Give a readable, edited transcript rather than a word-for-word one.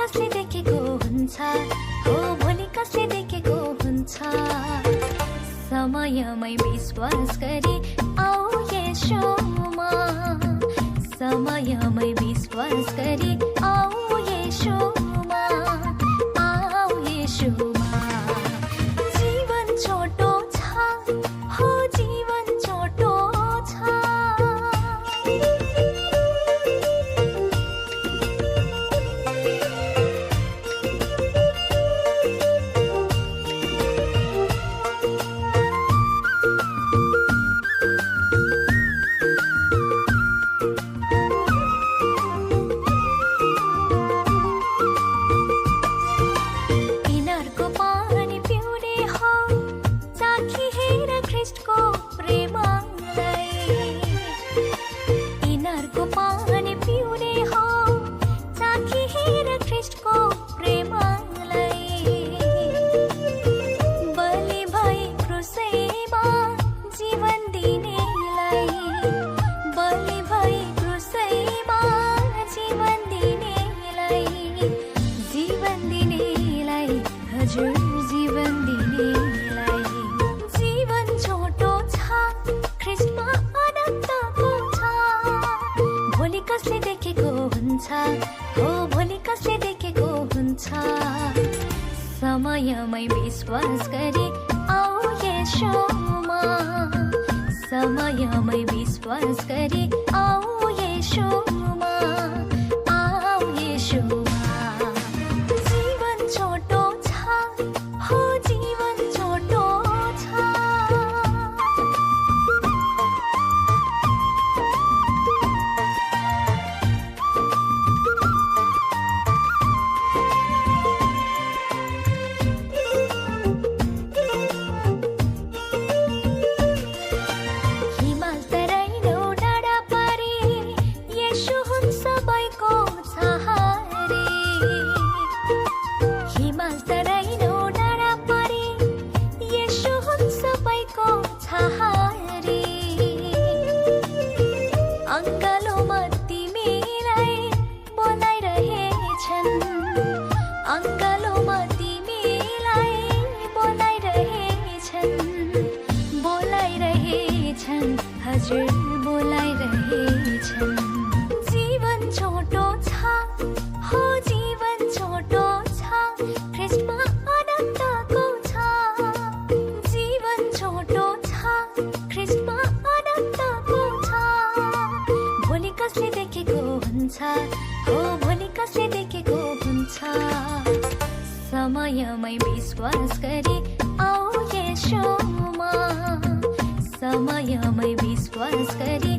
कसले देखेको हुन्छ, हो भोलि कसले देखेको हुन्छ। समयमै विश्वास गरी आऊ येशूमा, समयमै विश्वास गरी आऊ येशूमा, आऊ येशूमा। जीवन छोटो छ, हो जीवन छोटो छ। इनारको पानी पिउने हो, चाखी हेर ख्रीष्टको प्रेमलाई। इनारको पानी पिउने हो, चाखी हेर ख्रीष्टको प्रेमलाई। बलि भई क्रुसैमा जीवन दिनेलाई, बलि भई क्रुसैमा जीवन दिनेलाई, जीवन दिनेलाई, हजुर जीवन दिनेलाई। जीवन छोटो छ, ख्रीष्टमा अनन्तको छ। भोलि कसले देखेको हुन्छ, हो भोलि कसले देखेको हुन्छ। समयमै विश्वास गरी आऊ येशूमा, समयमै विश्वास गरी आऊ येशूमा, आऊ येशूमा। जीवन छोटो छ, हो जीवन छोटो छ। हिमाल तराइनो डाँडा पारी येशू हुन् सबैको सहारे। हिमाल तराइनो डाँडा पारी येशू हुन् सबैको सहारे। अङ्गालोमा तिमीलाई बोलाइरहेछन्, अङ्गालोमा तिमीलाई बोलाइरहेछन्, बोलाइरहेछन्, हजुर बोलाइरहेछन्। जीवन छोटो छ, हो जीवन छोटो छ, ख्रीष्टमा अनन्तको छ। जीवन छोटो छ, ख्रीष्टमा अनन्तको छ। भोलि कसले देखेको हुन्छ, हो भोलि कसले देखेको हुन्छ। समयमै विश्वास गरी आऊ येशूमा, समयमै विश्वास गरी